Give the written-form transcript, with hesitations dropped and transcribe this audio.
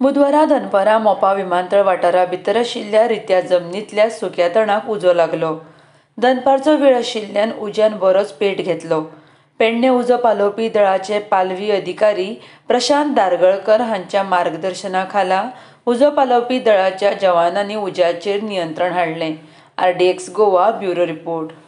बुधवारा दनपारां मोपा विमानतळ वाठारा भितर आशिल्ल्या रित्या जमनींतल्या सुक्या तणाक उजो लागलो. दनपारचो वेळ आशिल्ल्यान उज्यान बरोच पेट घेतलो. पेडणें उजो पालोवपी दळाचे पालवी अधिकारी प्रशांत धारगळकर हांच्या मार्गदर्शना खाला उजो पालोवपी दळाच्या जवानांनी उज्याचेर नियंत्रण हाडलें. RDX Goa bureau report.